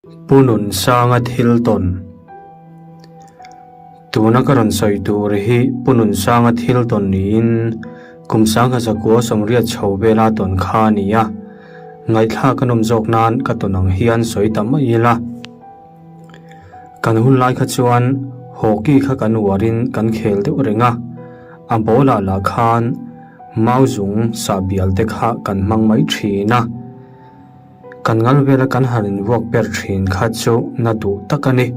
Pu Nunsanga thil tawn. Tuna ka rawn sawi tur hi Pu Nunsanga thil tawn niin kum sangha zakua sawmriat chho vela tawn kha a ni a. Ngaihthlak a nawm zawk nan ka tawn ang hian sawi ta mai ila. Kan hun lai kha chuan hockey kha kan uarin kan khel deuh reng a, a ball ah lah khan mau zung sah bial te kha kan hmang mai thin a. Kan ngal vela kan han invuak ber thin kha chu na duh tak a ni.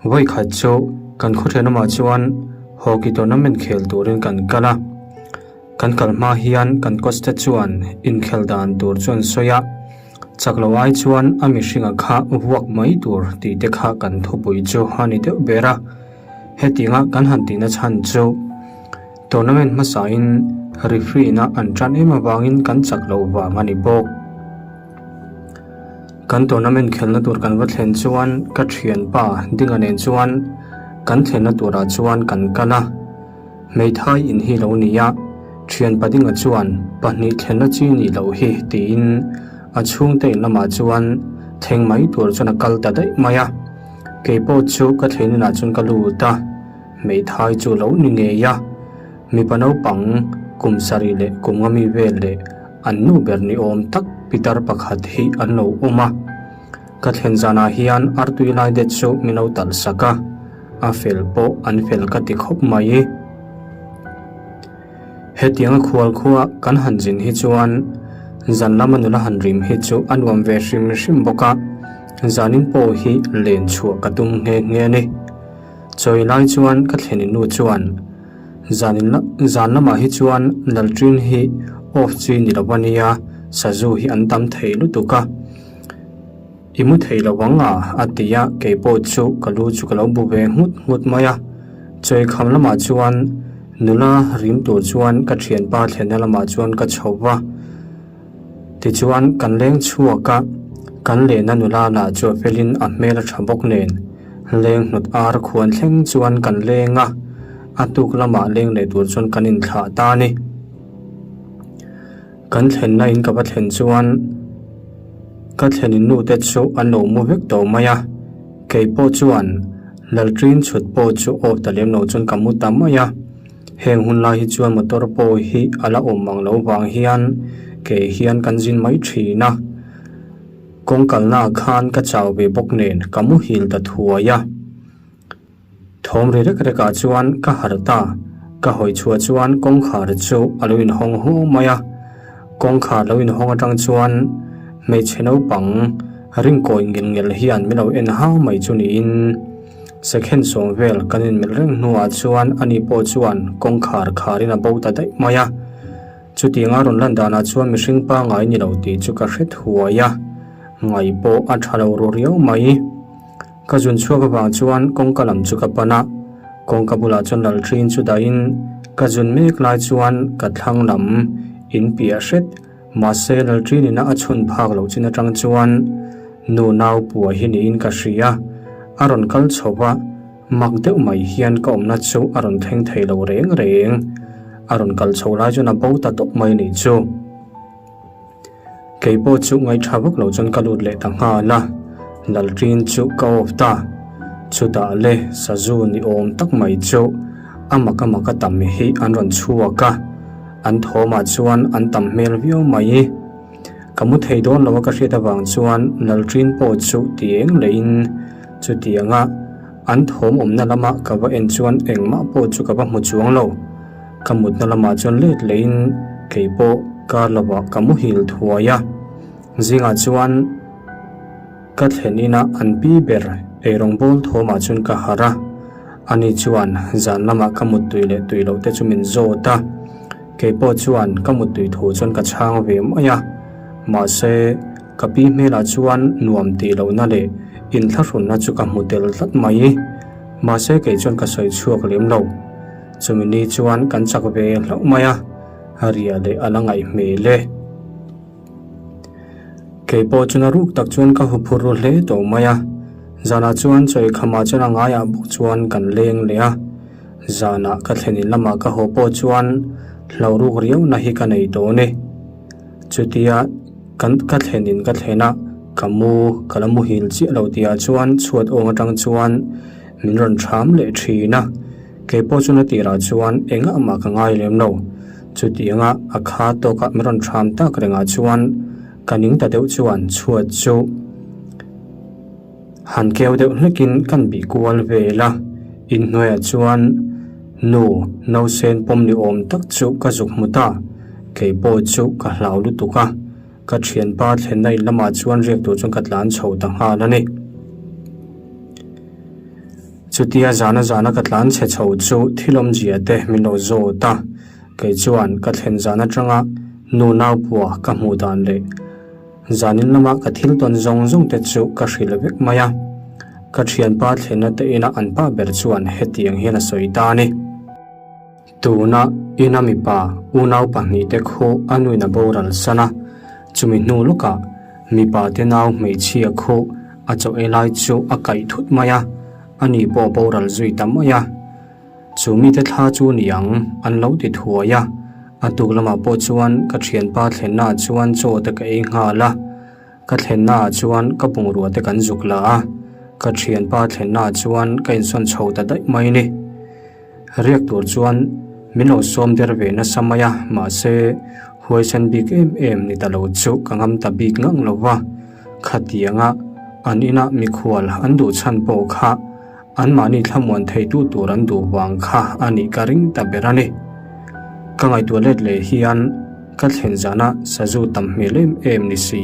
Vawi khat chu kan khaw thenawmah chuan hockey tournament khel turin kan kal a. Kan kal hma hian kan coach te chuan inkhel dan tur chu an sawi a, chak lo ai chuan a mihringa kha vuak mai tur tih te kha kan thupui chu a ni deuh ber a. Hetianga kan han tihna chhan chu tournament hmasain referee na an tan em avangin kan chak loh vang a ni bawk. Kan tournament khelna tur kan va thlen chuan ka thianpa Dinga nen chuan kan thlenna turah chuan kan kal a. Hmeithai in hi lo ni a, thianpa Dinga chuan pahnih thlenna chi nih loh hi tiin a chhungte in lamah chuan thleng mai tur chuan a kal ta daih mai a. Kei pawh chu ka thlen inah chuan ka lut a, hmeithai chu lo ni ngei a, mipa naupang kum sarih leh kum nga mi vel leh an nu ber ni awm tak pitar pakhat hi an lo awm a. Ka thlen zanah hian artui lai det chu min lo talh sak a, a fel pawh an fel ka ti khawp mai. Hetianga khual khua kan han zin hi chuan zan lama nula han rim hi chu a nuam ve hrim hrim bawk a, zanin pawh hi len chhuah ka tum nghe nghe a ni. Chawi lai chuan ka thlen nu chuan zanin zan lamah hi chuan lalṭin hi off chi ni lo a nia, sazu hi an tam thei lutuk a, i mu thei lo ang a a ti a, kei pawh chu ka lu chu ka lo bu ve nghut nghut mai a. Chawi kham lamah chuan nula rim tur chuan ka thianpa thlenna lamah chuan ka chho va, tichuan kan leng chhuak a, kan lehna nula lah chu a felin a hmel a tha bawk nen leng hnawt ar khuan thleng chuan kan leng a, a tuk lamah leng leh tur chuan kan inthlah ta a ni. Kan thlenna in ka va thlen chuan ka thlenin nu te chu an lo mu vek tawh mai a, kei pawh chuan Lalṭin chhut pawh chu awk ta lem lo chuan ka mu ta mai a, heng hun lai hi chuan motor pawh hi a la awm mang lo vang hian kei hian kan zin mai ṭhin a, kawng kalna ah khan ka chau ve bawk nen ka muhil ta thuai a. Thawm ri rek rek ah chuan ka harh ta, ka hawi chhuah chuan kawngkhar chu a lo inhawng hu mai a, kawngkhar lo inhawng atang chuan hmeichhe naupang ringkawi ngil ngel hian min lo en hau mai chu niin second sawm vel kan inmelh reng hnuah chuan ani pawh chuan kawngkhar kharin a bo ta daih mai a, chutianga rawn lan danah chuan mihring pangngai ni lo tih chu ka hre thuai a, ngaih pawh a tha lo ru riau mai. Ka zun chhuak avang chuan kawngka lam chu ka pan a, kawngka bulah chuan lalṭhin chu dahin ka zun mek lai chuan ka thlang lam in piah hret, mahse lalṭhin ina a chhun phak loh chin aṭang chuan nu nau pua hi niin ka hria, a rawn kal chho va, mak deuh mai hian ka awmna chu a rawn thleng thei lo reng reng, a rawn kal chho lai chuan a bo ta tawp mai nih chu. Kei pawh chu ngaihṭha vak lo chuan ka lut leh ta nghal a, Lalṭin chu ka off ta. Chutah le sazu ni awm tak mai chu a mak a mak a tam hi an rawn chhuak a, an thawmah chuan an tam hmel viau mai. Ka mu thei dawn lo a ka hriat avang chuan Lalṭin pawh chu ti eng lehin chutianga an thawm awmna lama ka va en chuan engmah pawh chu ka va hmu chuang lo. Ka mutna lamah chuan let lehin kei pawh kar lovah ka muhil thuai a, zingah chuan ka thlen inah an pi ber eirawng bawl thawmah chuan ka harh a, ani chuan zan lamah ka muttui leh tui loh te chu min zawt a, kei pawh chuan ka muttui thu chuan ka chhang ve mai a, mahse ka pi hmelah chuan nuam tih lohna leh inthlahrunna chu ka hmu tel tlat mai, mahse kei chuan ka sawi chhuak lem lo. Chumi ni chuan kan chak ve hlauh mai a, a ria leh a la ngaih hmel e. Kei pawh chuna ruk tak chuan ka huphur ru hle tawh mai a, zanah chuan chawi khamah chuan a ngaiah bawk chuan kan leng leh a, zanah ka thlenin lamah ka haw pawh chuan hlo ruk riau na hi ka nei tawh a ni. Chutia kan ka thlenin ka thlen a. Ka mu, ka la muhil chiah lo tihah chuan chhuat awng atang chuan min rawn ṭham leh ṭhin a. Kei pawh chu na tirah chuan engah mah ka ngai lem lo. Chutianga a kha tawkah min rawn ṭham tak rengah chuan ka ning ta deuh chuan chhuat chu han keu deuh hlekin kan bih kual vel a. Inhnuaiah chuan nu nausen pawm ni awm tak chu ka zuk hmu ta. Kei pawh chu ka hlau lutuk a. Ka thianpa thlenna in lamah chuan riak tur chuan ka tlan chho ta nghal a ni. Chutia zana zana ka tlan chhe chho chu thil awmzia te min lo zawt a, kei chuan ka thlen zan atanga nu naupua ka hmuh dan leh zanin lama ka thil tawn zawng zawng te chu ka hrilh vek mai a. Ka thianpa thlenna te ina an pa ber chuan hetiang hian a sawi ta a ni. Tuna ina mipa unau pahnihte khu a nuin a boral san a, chumi hnu lawkah mipa te nau hmeichhia khu a chaw ei lai chu a kaih thut mai a, ani pawh a boral zui ta mai a. Chu mite thla chu ni ang an lo ti thuai a, a tuk lamah pawh chuan ka thianpa thlennaah chuan chaw te ka ei nghal a, ka thlennaah chuan ka bungrua te kan zuk la a, ka thianpa thlennaah chuan ka insawn chho ta daih mai ni. Riak tur chuan min lo sawm der ve nasa mai a, mahse huaisen bik em em ni ta lo chu ka ngam ta bik ngang lo va. Khatianga an inah mikhual an duh chhan pawh kha anmahni thlamuan theitu tur an duh vang kha a nih ka ring ta ber a ni. Ka ngaihtuah let leh hian ka thlen zana sazu tam hmel em em ni si,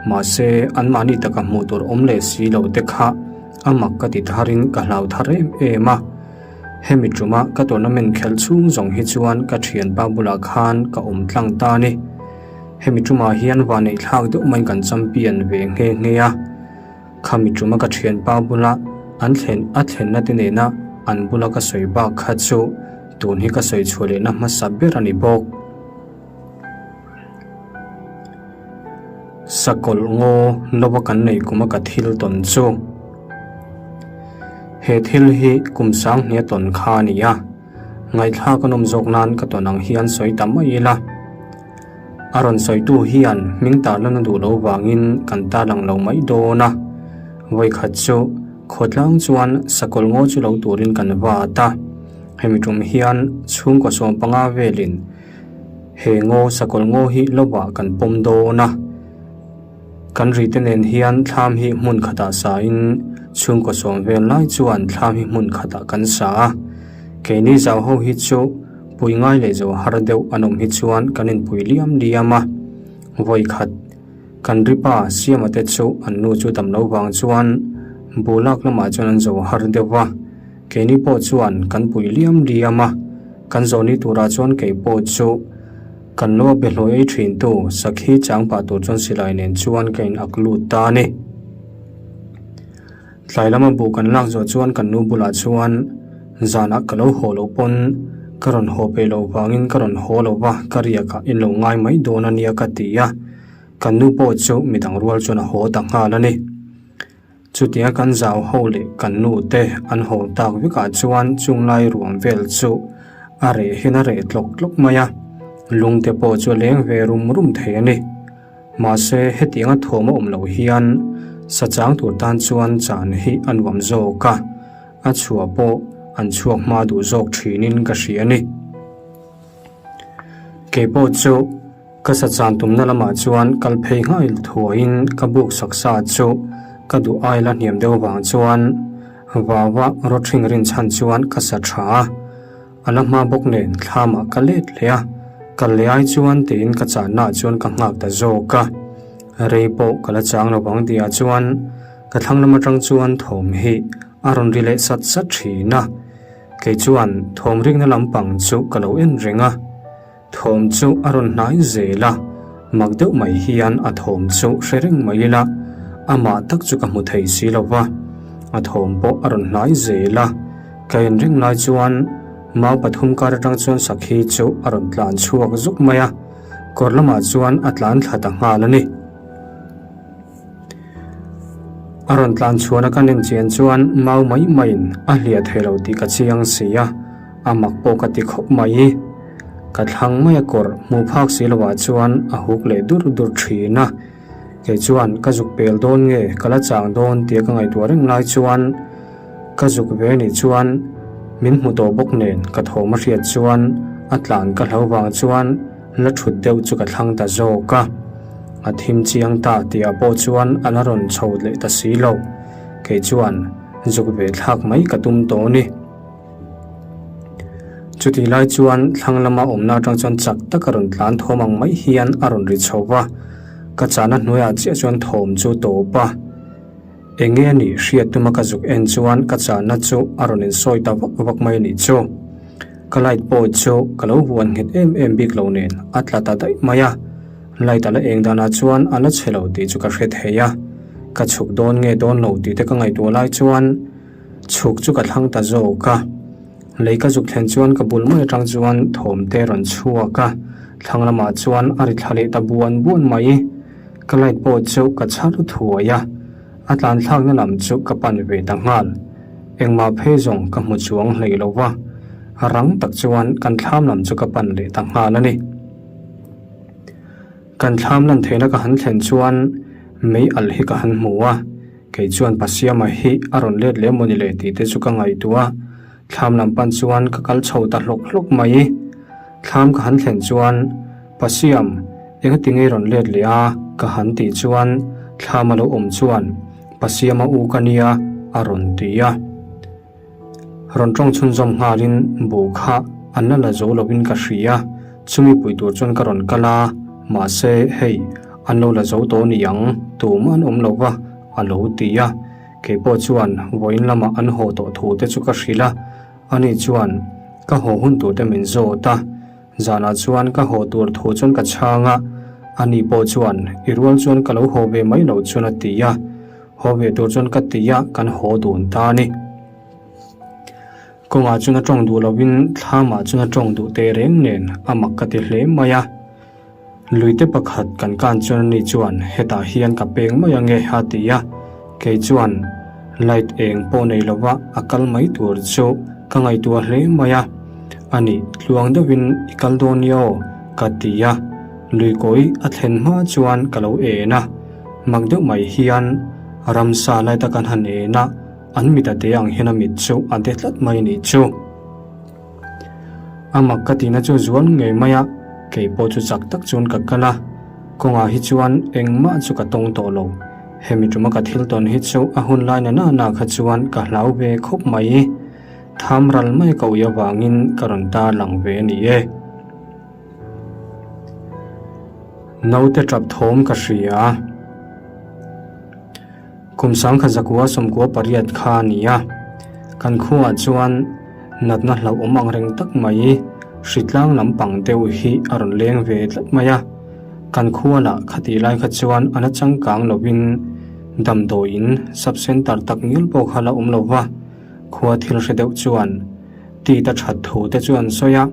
mahse anmahni taka hmuh tur awm leh si lo te kha a mak ka ti tharin ka hlau thar em em a. Hemi tuma ka tournament khelh chhung zawng hi chuan ka thianpa bulah khan ka awm tlang ta a ni. Hemi tumah hian vanneih thlak deuh mai kan champion ve nghe nghe a. Khami tuma ka thianpa bula an thlen a thlenna te nena an bula ka sawi bak kha chu tun hi ka sawi chhuah lehna hmasa ber a ni bawk. Sakawlh ngaw lova kan nei kuma ka thil tawn chu. He thil hi kum sang hnia tawn kha a ni a, ngaihthlak a nawm zawk nan ka tawn ang hian sawi ta mai ila. A rawn sawitu hian hming tarlan a duh lo vangin kan tarlang lo mai dawn a. Vawikhat chu khawtlang chuan sakawlh ngaw chu lo turin kan vat a, hemi tum hian chhungkaw 15 velin He ngaw sakawlh ngaw hi lovah kan pawm dawn a, kan rite nen hian thlam hi hmun khatah sa in chhungkaw sawm vel lai chuan thlam hi hmun khatah kan sa a, keini zau ho hi chu pui ngai leh zo har deuh an awm hi chuan kan inpui liam liam a, vawi khat kan ripa Siama te chu an nu chu dam lo vang chuan bu lak lamah chuan an zo har deuh va. Keini pawh chuan kan pui liam liam a, kan zawhni turah chuan kei pawh chu kan lo a behlawi ei thintu sakhi chang pah tur chuan silai nen chuan ka in ak lut ta a ni. Tlai lama buh kan lak zawh chuan kan nu bulah chuan zanah ka lo haw loh pawn ka rawn haw peih loh vangin ka rawn haw lo va, ka riakah in lo ngai mai dawn a nia ka ti a, kan nu pawh chu midang rual chuan a haw ta nghal a ni. Chutia kan zau ho leh kan nu te an haw tak vekah chuan chunglai ruam vel chu a reh hian a reh tlawk tlawk mai a, lung te pawh chu a leng ve rum rum thei a ni. Mahse hetianga thawm a awm loh hian sachang tur tan chuan chan hi a nuam zawk a, a chhuah pawh an chhuak hma duh zawk thinin ka hria a ni. Keipawh chu. Ka sachan tumna lamah chuan kal phei nghail thuaiin ka buk sak sa chu ka duh ai la hniam deuh vang chuan vawa rawthring rin chhan chuan ka sa tha a, a la hma bawk nen thlamah ka let leh a, kal leh ai chuan tiin ka channaah chuan ka nghak ta zawk a, rei pawh ka la chang lo vang tihah chuan ka thlang lam atang chuan thawm hi a rawn ri leh sat sat thin a, kei chuan thawm rikna lampang chu ka lo en reng a. Thawm chu a rawn hnai zel a, mak deuh mai hian a thawm chu hre reng mai ila, amah tak chu ka hmu thei si lo va, a thawm pawh a rawn hnai zel a, ka en reng lai chuan mau pathum kar atang chuan sakhi chu a rawn tlan chhuak zuk mai a, kawr lamah chuan a tlan thla ta nghal a ni. A rawn tlan chhuahna ka nem chian chuan mau mai maiin a hliah thei lo tih ka chiang si a, a mak pawh ka ti khawp mai. Ka thlang mai a kawr hmuh phak si lovah chuan a huk leh dur dur thin a. Kei chuan ka zuk pel dawn nge ka la chang dawn tia ka ngaihtuah reng lai chuan ka zuk ve nih chuan min hmu tawh bawk nen ka thawm a hriat chuan a tlan ka hlo vang chuan la thut deuh chu ka thlang ta zawk a. A thim chiang ta tihah pawh chuan a la rawn chho leh ta si lo. Kei chuan zuk ve thlak mai ka tum tawh a ni. Chutih lai chuan thlang lama awmna atang chuan chak taka rawn tlan thawm ang mai hian a rawn ri chho va, ka chahna hnuaiah chiah chuan thawm chu tawp a. Eng nge a nih hriat tuma ka zuk en chuan ka chahna chu a rawn insawi ta vak vak mai a nih chu. Ka light pawh chu ka lo huan nghet em em bik lo nen a tla ta daih mai a, light a la eng danah chuan a la chhe lo tih chu ka hre thei a. Ka chhuk dawn nge dawn lo tih te ka ngaihtuah lai chuan Chhuk chu ka thlang ta zawk a, lei ka zuk thlen chuan ka bul mai atang chuan thawm te rawn chhuak a, thlang lamah chuan a ri thla leh ta buan buan mai. Ka light pawh chu ka chhar thuai a, a tlan thlakna lam chu ka pan ve ta nghal. Engmah phei zawng ka hmu chuang hlei lo va, rang tak chuan kan thlam lam chu ka pan leh ta nghal a ni. Kan thlam lan theihna ka han thlen chuan mei alh hi ka han hmu a. Kei chuan Pasiama hi a rawn let leh mawni le tih te chu ka ngaihtuah a, thlam lam pan chuan ka kal chho ta hlawk hlawk mai. Thlam ka han thlen chuan, Pasiam, engati nge i rawn let leh a? ka han tih chuan thlam a lo awm chuan, Pasiama u ka nia, a rawn ti a. Rawn tawng chhunzawm nghalin bu kha an la la zo lovin ka hria, chumi pui tur chuan ka rawn kal a, mahse hei an lo la zo tawh ni ang, tumah an awm lo va, a lo ti a. Keipawh chuan vawiin lamah an haw tawh thu te chu ka hrilh a, ani chuan ka haw hun tur te min zawt a, zanah chuan ka haw tur thu chuan ka chhang a, ani pawh chuan i rual chuan ka lo haw ve mai loh chuan a ti a. Haw ve tur chuan ka ti a, kan haw dun ta a ni. Kawngah chuan a tawng duh lovin thlamah chuan a tawng duh teh reng nen a mak ka ti hle mai a. Luite pakhat kan kan chuan ani chuan hetah hian ka peng mai ange a ti a, kei chuan light eng pawh nei lova a kal mai tur chu ka ngaihtuah hle mai a. Ani tluang deuhin i kal dawn nia aw ka ti a, luikawi a thlen hma chuan ka lo en a. Mak deuh mai hian ramsa lai tak an han en a, an mit a te ang hian a mit chu a de tlat mai nih chu. A mak ka tihna chu zual ngei mai a, kei pawh chu chak tak chuan ka kal a, kawngah hi chuan engmah chu ka tawng tawh lo. Hemi tuma ka thil tawn hi chu a hun lai na na kha chuan ka hlau ve khawp mai. Tham ral mai ka ui avangin ka rawn tarlang ve a ni e. Naute tap thawm ka hria. Kum sangkhat zakua sawmkua pariat kha a ni a. Kan khuaah chuan natna hlauhawm ang reng tak mai hritlang lampang deuh hi a rawn leng ve tlat mai a. Kan khua lah khatih lai kha chuan a la changkang lovin damdawiin sub centre tak ngial pawh kha la awm lo va, khua thil hre deuh chuan tita that thu te chu an sawi a.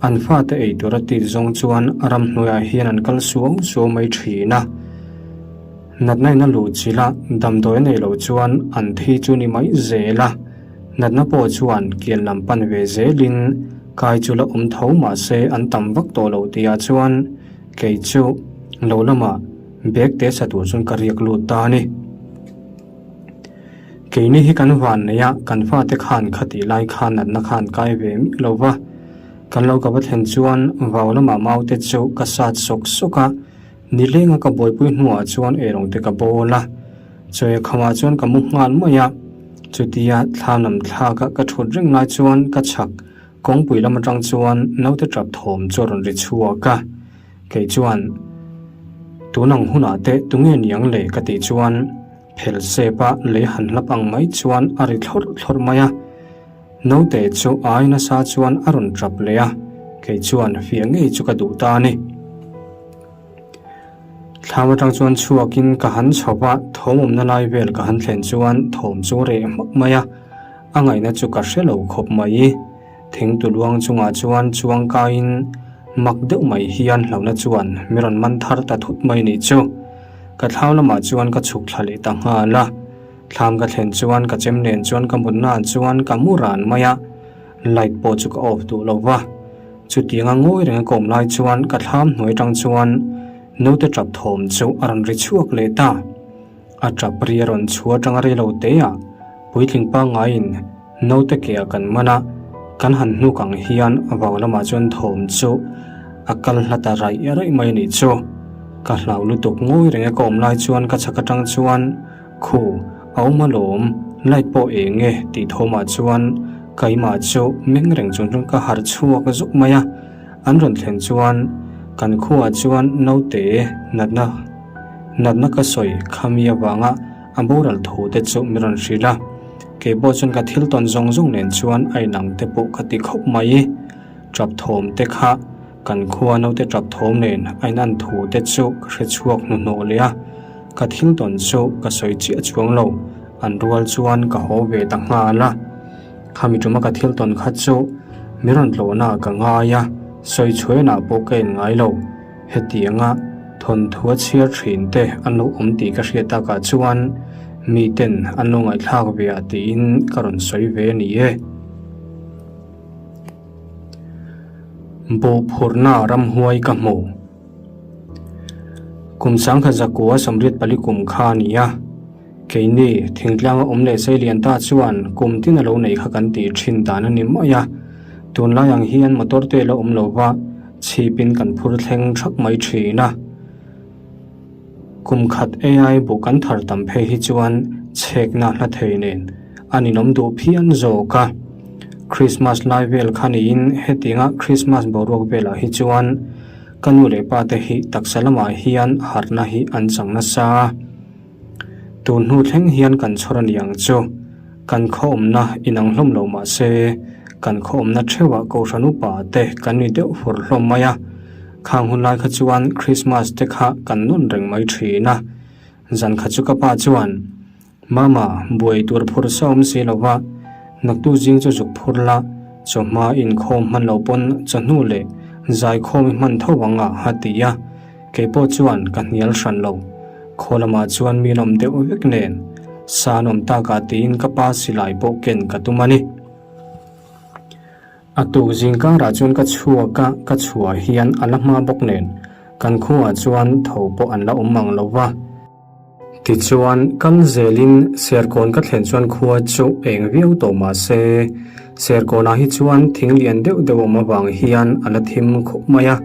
An fate ei tura tit zawng chuan ramhnuaiah hian an kal suau suau mai thin a. Natna in a luh chilh a, damdawi a neih loh chuan an thi chu ni mai zel a. Natna pawh chuan kian lam pan ve zelin kai chu la awm tho mah se an tam vak tawh loh tihah chuan kei chu lo lamah bag te sa tur chuan ka riak lut ta a ni. Keini hi kan van nei a, kan fate khan khatih lai khan natna khan kai ve miah lo va. Kan lo ka va thlen chuan vau lamah maute chu ka sat sawk sawk a, nilenga ka buaipui hnuah chuan eirawng te ka bawl a. Chawi khamah chuan ka mu nghal mai a, chutia thla nam thlaka ka thut reng lai chuan ka chhak kawngpui lam atang chuan naute tap thawm chu a rawn ri chhuak a. Kei chuan, Tun ang hunah te tunge niang le? ka tih chuan phel sep a lei han hlap ang mai chuan a ri thlawrh thlawrh mai a. Naute chu ai nasa chuan a rawn tap leh a, kei chuan fiah ngei chu ka duh ta a ni. Thlam atang chuan chhuakin ka han chho va, thawm awmna lai vel ka han thlen chuan thawm chu reh hmak mai a, a ngaihna chu ka hre lo khawp mai. Thingtu luang chungah chuan chuang kaiin mak deuh mai hian hlauhna chuan mi rawn man thar ta thut mai nih chu. Ka thlau lamah chuan ka chhuk thla leh ta nghal a. Thlam ka thlen chuan ka chem nen chuan ka mutnaah chuan ka mu ran mai a, light pawh chu ka off duh lo va. Chutianga ngawi renga ka awm lai chuan ka thlam hnuai tang chuan. Naute tap thawm chu a rawn ri chhuak leh ta. A tap ri a rawn chhuah atanga rei lo te ah puitling pangngaiin naute ke ah kan man a, kan han hnuk ang hian vau lamah chuan thawm chu a kal hla ta raih raih mai a nih chu. Ka hlau lutuk ngawi reng a ka awm lai chuan ka chhak atang chuan Khu, a awm alawm, light pawh eng e tih thawmah chuan keimah chu meng reng chung chuan ka harh chhuak zuk mai a. An rawn thlen chuan kan khuaah chuan naute natna natna ka sawi khami avanga a boral thu te chu min rawn hrilh a. Kei pawh chuan ka thil tawn zawng zawng nen chuan a inang te pawh ka ti khawp mai. Tap thawm te kha kan khua naute tap thawm nen a inan thu te chu ka hre chhuak hnuhnawh leh a. Ka thil tawn chu ka sawi chiah chuang lo, an rual chuan ka haw ve ta nghal a. Khami tuma ka thil tawn kha chu mi rawn tlawhna ka ngai a, sawi chhuainah pawh ka en ngai lo. Hetianga thawnthu a chhiar thin te an lo awm tih ka hriat takah chuan miten an lo ngaihthlak ve ah tiin ka rawn sawi ve a ni e. Buhphurhna ramhuai ka hmu. Kum sangkhat zakua 84 kum kha a ni a. Keini, thingtlanga awm leh sei lian ta chuan kum tin a lo neih kha kan tih thin dan a ni mai a. Tunlai ang hian motor te la awm lo va, chhipin kan phur thleng thak mai thin a. Kum khat AI bu kan thar tam phei hi chuan chhekna hla thei nen a ninawm duh phian zawk a. Christmas lai vel kha niin hetianga Christmas boruak velah hi chuan ka nu leh pa te hi taksa lamah hian harhna hi an chang nasa a. Tun hnu thleng hian kan chhawr a ni ang chu. Kan khaw awmna inang hlawm lo mah se, kan khaw awmna theuhah Kohhran upa te kan ni deuh fur hlawm mai a. Khang hun lai kha chuan Christmas te kha kan nawn reng mai thin a. Zan kha chu ka pa chuan, Mama, buai tur phur sa awm si lo va, naktu zing chu zuk phur la, chawhma inkhawm hman lo pawn chawhnu leh zaikhawm i hman tho ang a, a ti a. Kei pawh chuan ka hnial hran lo. Khaw lamah chuan mi nawm deuh vek nen sa nawm takah tiin ka pa silai pawh ken ka tum a ni. A tuk zing karah chuan ka chhuak a, ka chhuah hian a la hma bawk nen kan khuaah chuan tho pawh an la awm mang lo va. Tichuan, kal zelin Serkawn ka thlen chuan khua chu eng viau tawh mah se, Serkawnah hi chuan thing lian deuh deuh awm avang hian a la thim khawp mai a.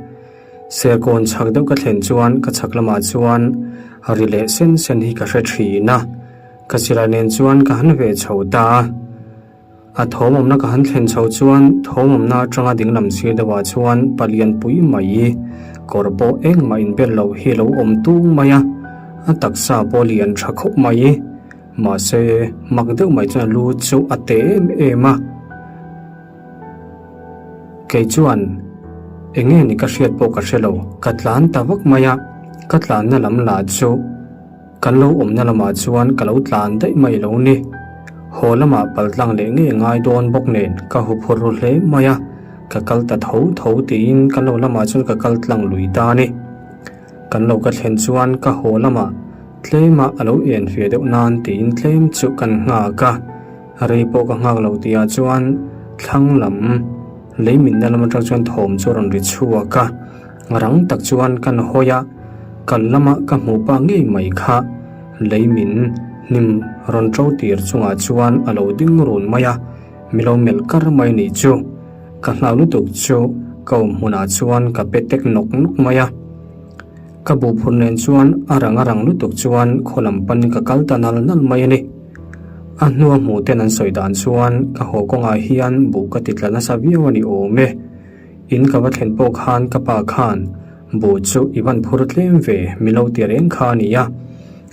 Serkawn chhak deuh ka thlen chuan ka chhak lamah chuan ri leh sen sen hi ka hre thin a, ka silai nen chuan ka han ve chho ta a. A thawmawmna ka han thlen chho chuan thawmawmna atanga dinglam sir deuhah chuan palian pui mai kawr pawh engmah inbel loh hi a lo awm tung mai a, a taksa pawh lian tha khawp mai. Mahse, mak deuh mai chuan a lu chu a te em em a. Kei chuan eng nge ni ka hriat pawh ka hre lo, ka tlan ta vak mai a, ka tlanna lam lah chu kan lo awmna lamah chuan ka lo tlan daih mai lo ni. Haw lamah paltlang leh ngei ngai dawn bawk nen ka huphurh ru hle mai a, ka kal ta tho tho tiin kan lo lamah chuan ka kal tlang lui ta a ni. Kan lo ka thlen chuan ka haw lamah tlema a lo en ve deuh nan tiin tlem chu kan nghak a. Rei pawh ka nghak lo tihah chuan thlang lam lei minna lam atang chuan thawm chu a rawn ri chhuak a, rang tak chuan kan hawi a, kal lama ka hmuh pa ngei mai kha lei min hnim rawn to tir chungah chuan a lo ding run mai a, mi lo melh kar mai nih chu. Ka hlau lutuk chu ka awm hmunah chuan ka pe tek nawk nawk mai a. Ka buhphur nen chuan a rang a rang lutuk chuan khaw lam panin ka kal ta nal nal mai a ni. A hnua hmuh ten an sawi dan chuan ka haw kawngah hian buh ka ti tla nasa viau a ni awm e. In ka va thlen pawh khan ka pa khan buh chu i van phur tlem ve mi lo ti reng kha a ni a.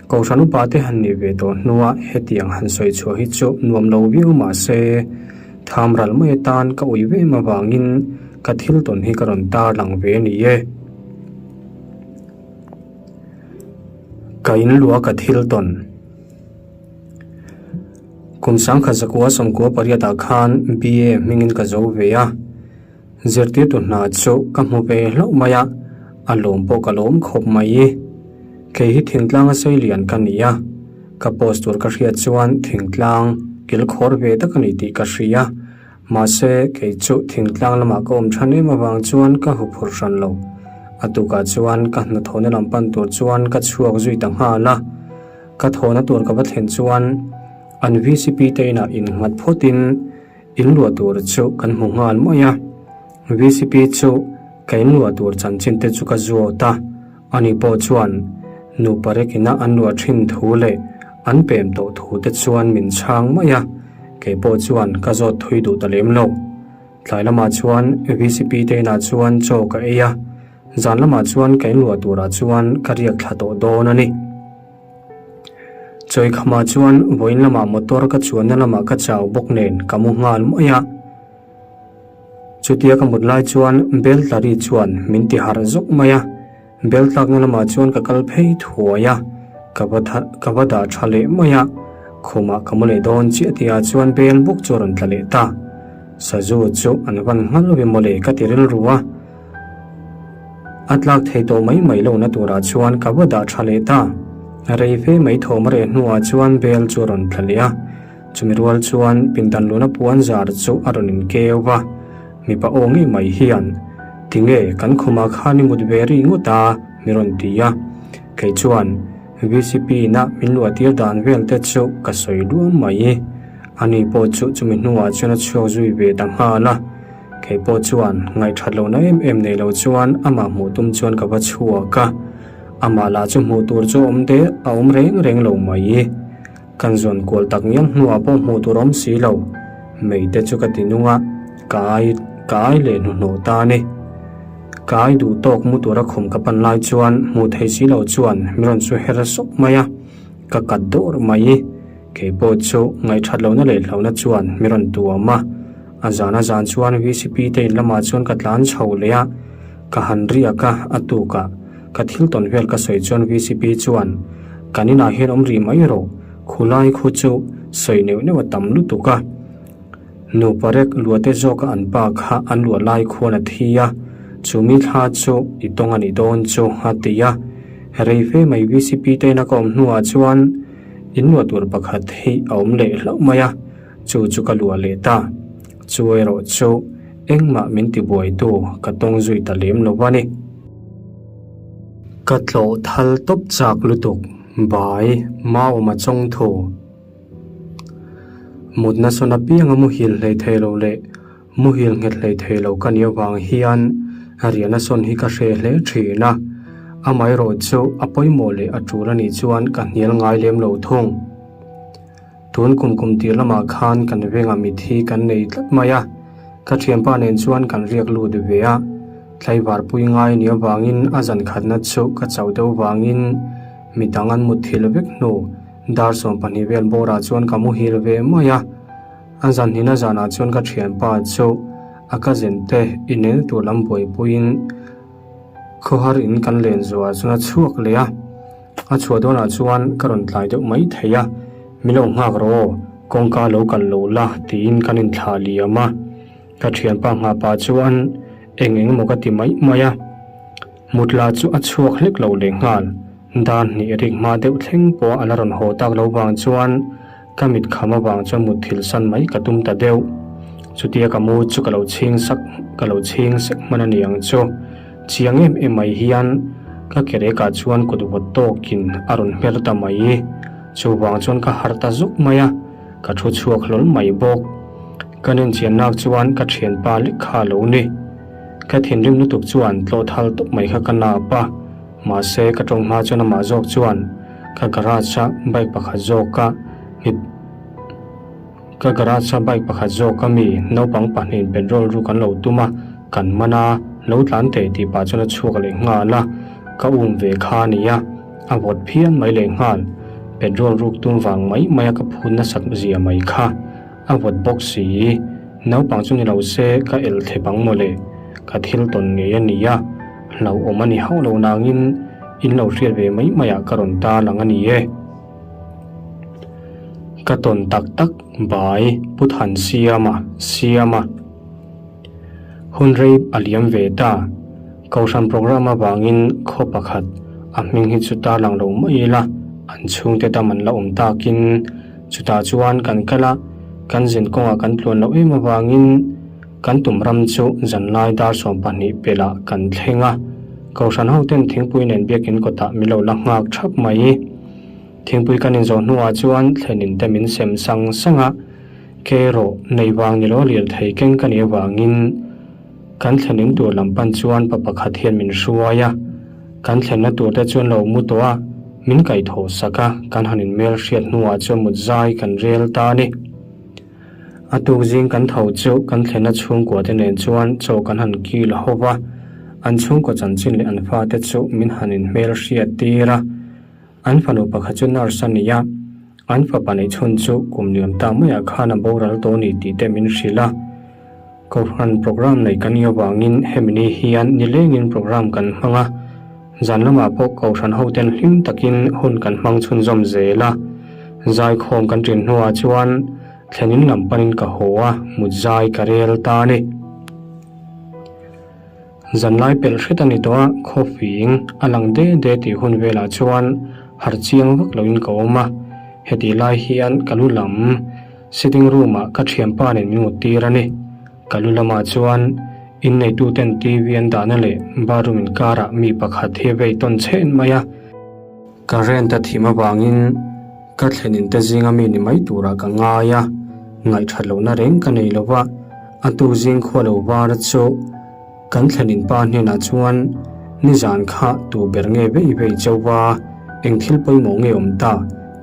Kohhran upa te han nih ve tawh hnua hetiang han sawi chhuah hi chu nuam lo viau mah se tham ral mai atan ka ui vem avangin ka thil tawn hi ka rawn tarlang ve a ni e. Ka in lua ka thil tawn. Kum sangkhat zakua sawmkua pariatah khan BA hmingin ka zo ve a, zirtirtu hna chu ka hmu ve hlauh mai a, a lawm pawh ka lawm khawp mai. Kei hi thingtlanga sei lian ka ni a, ka post tur ka hriat chuan thingtlang kilkhawr ve tak a ni tih ka hria. Mahse, kei chu thingtlang lamah ka awm than em avang chuan ka huphurh hran lo. A tukah chuan ka hnathawhna lam pan tur chuan ka chhuak zui ta nghal a. Ka thawhna tur ka va thlen chuan an vcp te inah innghat phawtin in luah tur chu kan hmu nghal mai a. Vcp chu ka in luah tur chanchin te chu ka zawt a, ani pawh chuan nupa rekina an luah thin thu leh an pem tawh thu te chuan min chhang mai a, kei pawh chuan ka zawt thui duh ta lem lo. Tlai lamah chuan vcp te inah chuan chaw ka ei a, zan lamah chuan ka inluah turah chuan ka riak thla tawh dawn a ni. Chawikhamah chuan vawiin lamah motor ka chuanna lamah ka chau bawk nen ka mu nghal mai a. Chutia ka mut lai chuan bel tla ri chuan min ti harh zawk mai a, bel tlakna lamah chuan ka kal phei thuai a, ka va ka va dah tha leh mai a, khumah ka mu leh dawn chiah tihah chuan bel bawk chu a rawn tla leh ta. Sazu chu an van nghal ve mawle ka ti rilru a, a tlak thei tawh mai mai lohna turah chuan ka va dah tha leh ta. Rei fe mai thawm a reh hnuah chuan bel chu a rawn tla leh a. Chumi rual chuan pindan luna puan zar chu a rawn inkeu va, mipa aw ngei mai hian, Tinge kan khumah khan i mut ve ri ngawt a? mi rawn ti a. Kei chuan vcp ina min luah tir dan vel te chu ka sawi luam mai. Ani pawh chu chumi hnuah chuan a chhuak zui ve ta nghal a. Kei pawh chuan ngaihthat lohna em em nei lo chuan amah hmuh tum chuan ka va chhuak a. Amah lah chu hmuh tur chu a awm te a awm reng reng lo mai. Kan zawn kual tak ngial hnuah pawh hmuh tur awm si lo, mei te chu ka ti nung a, ka ai ka ai leh hnuhnawh ta a ni. Ka ai duh tawk mu tura khum ka pan lai chuan hmuh thei si lo chuan mi rawn chu her sawk mai a, ka kat dawr mai. Kei pawh chu ngaihthat lohna leh hlauhna chuan mi rawn tuam a, a zan a zan chuan VCP te in lamah chuan ka tlan chho leh a, ka han riak a, a tukah. Ka thil tawn vel ka sawi chuan vcp chuan, Kan inah hian awm rih mai rawh, khulai khu chu sawi neuh neuh a tam lutuk a. Nupa rek luate zawka an pa kha an luah lai khuan a thi a, chu mi thla chu i tawng a nih dawn chu a ti a. Rei fe mai vcp te ina ka awm hnuah chuan in luah tur pakhat hi a awm leh hlauh mai a, chu chu ka luah leh ta. Chu erawh chu engmah min tibuaitu ka tawng zui ta lem lo a ni. Ka tlawh thal tawp chak lutuk bai Mauma chawng thu. Mutna sawn apianga muhil hlei thei lo leh muhil nghet hlei thei lo ka nih avang hian riahna sawn hi ka hre hle thin a, amaherawh chu a pawimawh leh a tul a nih chuan ka hnial ngai lem lo thung. Tun kum kum tir lamah khan kan vengah mithi kan nei tlat mai a, ka thianpa nen chuan kan riak lut ve a, tlaivar pui ngai nia vangin a zan khatna chu ka chauh deuh vangin midang an mutthilh vek hnu dar 12 vel bawrah chuan ka muhil ve mai a, a zan hnihna zanah chuan ka thianpa chu a cousin te inel tur lam buaipuiin khawhar in kan len zuah chuan a chhuak leh a. A chhuah dawnah chuan ka rawn tlai deuh mai thei a, min lo nghak rawh aw, kawngka lo kal lo la tiin kan inthlah liam a. Ka thianpa nghah pah chuan eng eng emaw ka ti mai mai a, mutla chu a chhuak hlek lo lehnghal. Dar hnih rik hma deuh thleng pawh a la rawn haw tak lo vang chuan ka mit kham avang chuan mutthilh san mai ka tum ta deuh. Chutia ka mu chu ka lo chhing sak ka lo chhing sek hman a ni ang chu. Chiang em em mai hian ka kerekah chuan kut vawt tawkin a rawn hmer ta mai. Chuvang chuan ka harh ta zuk mai a, ka thu chhuak hlawl mai bawk. Ka nenchiannak chuan ka thianpa lek kha a lo ni. Ka thinrim lutuk chuan tlawh thal tawp mai kha ka nap a, mahse ka tawng hma chuan amah zawk chuan ka garage a bike pakhat zawka mi Ka garage a bike pakhat zawk a mi naupang pahnihin petrol ruk an lo tum a, kan man a, lo tlan teh tih pah chuan a chhuak leh nghal a, ka um ve kha a nia, a vawt phian mai leh nghal, petrol ruk tum vang mai mai a ka phut nasat zia mai kha, a vawt bawk si, naupang chu ni lo se ka el thlep ang mawle, ka thil tawn ngei a nia, hlauhawm a ni hauh lo nangin in lo hriat ve mai mai ah ka rawn tarlang a ni e. Ka tawn tak tak bai Pu Than Siama Siama hun rei a liam ve ta. Kohhran programme avangin khaw pakhat a hming hi chu tarlang lo mai ila an chhungte dam an la awm takin chutah chuan kan kal a, kan zin kawngah kan tluan loh em avangin kan tum ram chu zanlai dar 12 pelah kan thleng a. Kohhran hoten thingpui nen biakin kawtah min lo la nghak thap mai. Thingpui kan inzawh hnuah chuan thlenin te min sem sang sang a, ke erawh nei vang ni lo lirthei keng ka nih avangin kan thlenin tur lam pan chuan pa pakhat hian min hruai a, kan thlenna tur te chuan lo mu tawh a, min kaihthawh sak a, kan han inmel hriat hnuah chuan mut zai kan rel ta a ni. A tuk zing kan tho chu kan thlenna chhungkua te nen chuan chaw kan han kil ho va, an chhungkaw chanchin leh an fate chu min han inhmel hriat tir a. An fanu pakhat chu nurse a ni a, an fapa neih chhun chu kum liam ta maiah khan a boral tawh a ni tih te min hrilh a. Kohhran programme nei kan nih avangin hemi ni hian nilengin programme kan hmang a, zan lamah pawh kohhran hoten hlim takin hun kan hmang chhunzawm zel a. Zaikhawm kan ṭin hnuah chuan thlenin lam panin ka haw a, mut zai ka rel ta a ni. Zanlai pelh hret a ni tawh a, khawfing a lang de de tih hun velah chuan harh chiang vak loin ka awm a, hetih lai hian ka lu lam sitting room ah ka thianpa nen min mut tir a ni. Ka lu lamah chuan inneituten TV an dahna leh bathroom inkarah mi pakhat hi a vei tawn chhen mai a. Current a thim avangin ka thlenin te zinga mi ni mai turah ka ngai a, ngaihthat lohna reng ka nei lo va, a tu zing khua lo var chu kan thlenin pa hnenah chuan nizan kha tu ber nge vei vei chauh va, eng thil pawimawh nge awm ta,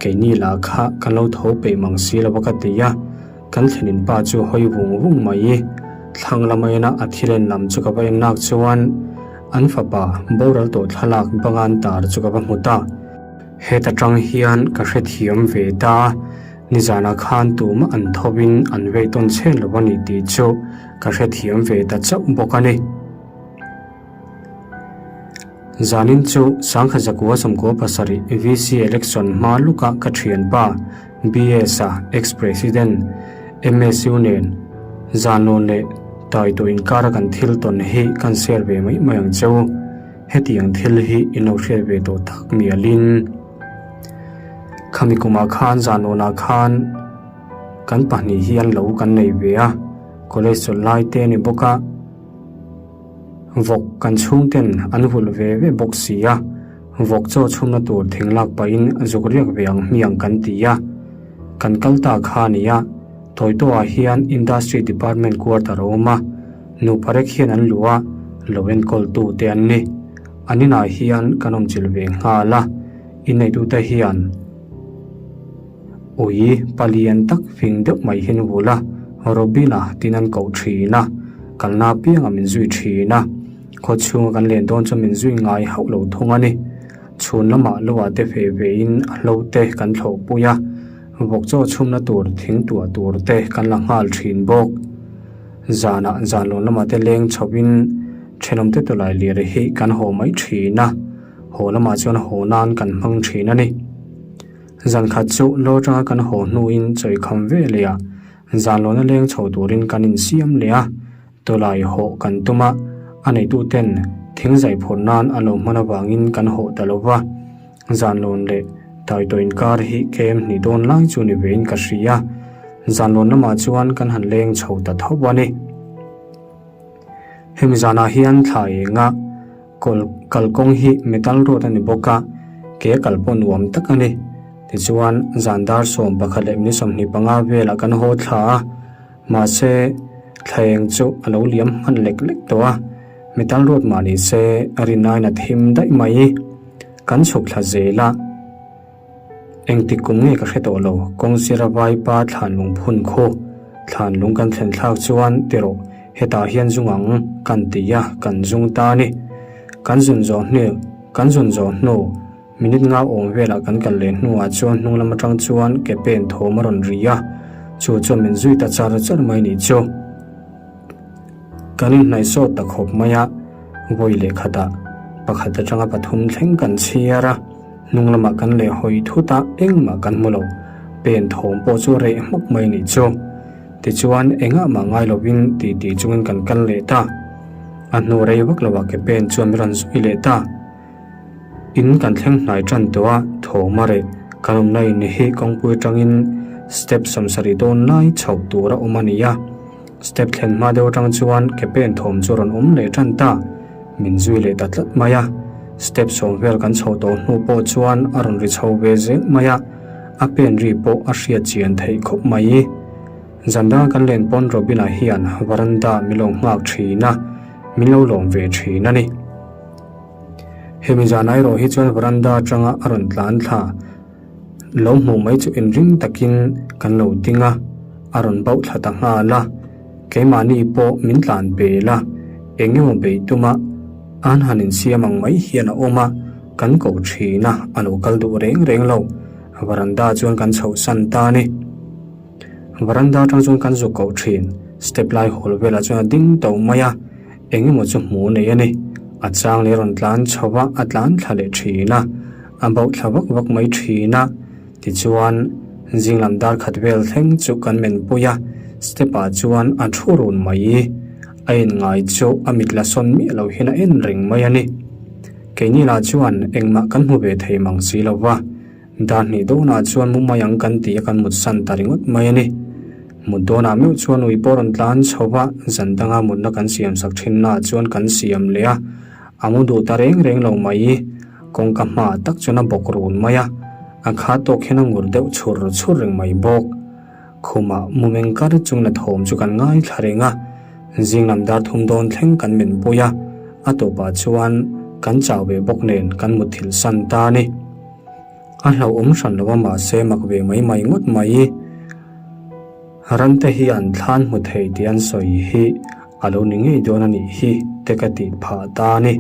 keini lah kha kan lo tho peih mang si lo va ka ti a, kan thlenin pa chu hawi vung vung mai. Thlang lama ena a thil en lam chu ka va en nak chuan an fapa boral tawh thlalak bangan tar chu ka va hmu ta. Heta tang hian ka hrethiam ve ta, nizanah khan tumah an thovin an vei tawn chhen lo a ni tih chu ka hrethiam ve ta chauh bawk a ni. Zanin chu Sangha Zakua Sawmkua pasarih VC election hma luka ka thianpa BS-a ex-president MSU nen zanlawn leh taitawh inkara kan thil tawn hi kan share ve mai mai ang cheu. Hetiang thil hi in lo hriat ve tawh tak mialin khami kumah khan zanlawnah khan kan pahnih hian lo kan nei ve a, college chawlh lai te a ni bawk a. Vawk kan chhungten an vulh ve ve bawk si a, vawk chaw chhumna tur thing lak pahin zuk riak ve ang hmiang kan ti a. Kan kal ta kha a ni a, Tawitawah hian Industry Department quarter a awm a, nupa rek hian an luh a, lo enkawltu te an ni. An inah hian kan awmchilh ve nghal a, inneitute hian. Ui palian tak fing deuh mai hian vul a, Robina tin an koh thin a, kalna apiangah min zui thin a, khaw chhunga kan len dawn chuan min zui ngai hauh lo thung a ni. Chhun lamah loah te ve vein a hlo te kan thlawhpui a, vawk chaw chhumna tur thing tuah tur te kan la nghal thin bawk. Zanah zanlawn lamah te leng chhoin thenawmte tawlai lir hi kan haw mai thin a, haw lamah chuan haw nan kan hmang thin a ni. Zan khat chu lo atanga kan haw hnuin chawikham ve leh a, zanlawna leng chho turin kan insiam leh a, tawlai hawh kan tum a, a neituten thing zai phur nan a lo hman avangin kan hawh ta lo va, zanlawn leh taitaw inkar hi kem hnih dawn lai chu ni vein ka hria, zanlawn lamah chuan kan han leng chho ta tho a ni. Hemi zanah hian thla enga. Kawl kalkawng hi metal road a ni bawk a, ke kal pawh nuam tak a ni. Tichuan, zan dar 11 leh minute 25 velah kan haw thla a, mahse, thlaeng chu a lo liam hman lek lek tawh a, metal road mah ni se a rinaiin a thim daih mai. Kan chhuk thla zel a. Engtik kum nge ka hre tawh lo, kawng sira vaipa thlan lung phun khu, thlan lung kan thlen thlak chuan ti rawh, hetah hian zung ang kan ti a, kan zung ta a ni. Kan zun zawh hnu, kan zun zawh hnu, minute nga awm velah kan kal leh hnuah chuan hnung lam atang chuan ke pen thawm a rawn ri a, chu chuan min zui ta char char mai nih chu. Kan inhnaih sawt ta khawp mai a, vawi leh khatah pakhat atanga pathum thleng kan chhiar a. Hnung lamah kan leh hawi thut a, engmah kan hmu lo. Pen thawm pawh chu reh hmuk mai nih chu. Tichuan, engah mah ngai lovin ti ti chungin kan kal leh ta. A hnu rei vak lovah ke pen chuan min rawn zui leh ta. In kan thleng hnai tan tawh a, thawm a reh. Kan awmna in hi kawngpui atangin step 70 dawn lai chhoh tur a awm a ni a. Step thlen hma deuh atang chuan ke pen thawm chu rawn awm leh tan ta. Min zui leh ta tlat mai a, step sawm vel kan chho tawh hnu pawh chuan a rawn ri chho ve zel mai a, a pen ri pawh a hriat chian theih khawp mai. Zan danga kan len pawn Robina hian varanda min lo nghak thin a, min lo lawm ve thin a ni. Hemi zan erawh hi chuan varanda atanga a rawn tlan thla lo hmuh mai chu inring takin kan lo ding a, a rawn bauh thla ta nghal a, keimahni pawh min tlan pel a, eng emaw beih tuma an han insiam ang mai hian a awm a, kan ko thin a, a lo kal duh reng reng lo, varanda chuan kan chhohsan ta a ni. Varanda atang chuan kan zuk koh thin. Step lai hawl velah chuan a ding tawh mai a, eng emaw chu hmuh nei a ni. A chang leh a rawn tlan chho va, a tlan thla leh thin a, a bauh thla vak vak mai thin a. Tichuan, zing lam dar khat vel thleng chu kan men pui a, step ah chuan a thu run mai. A en ngai chu a mit la sawn miah lo hian a en reng mai a ni. Keini lah chuan engmah kan hmu ve thei mang si lo va. Dar hnih dawnah chuan mu mai ang kan ti a kan mut san ta ringawt mai a ni. Mut dawnah meuh chuan ui pawh rawn tlan chho va, zan danga mutna kan siam sak thinnaah chuan kan siam leh a, a mu duh ta reng reng lo mai. Kawngka hmaah tak chuan a bawk run mai a, a kha tawk hian a ngur deuh chhur chhur reng mai bawk. Khumah mu meng kar chung la thawm chu kan ngaithla reng a, zing lam dar thum dawn thleng kan men pui a, a tawpah chuan kan chau ve bawk nen kan mutthilh san ta a ni. A hlauhawm hran lo a mahse mak ve mai mai ngawt mai. Rante hi an thlan hmu thei tih an sawi hi a lo ni ngei dawn a nih hi te ka tih phah ta a ni.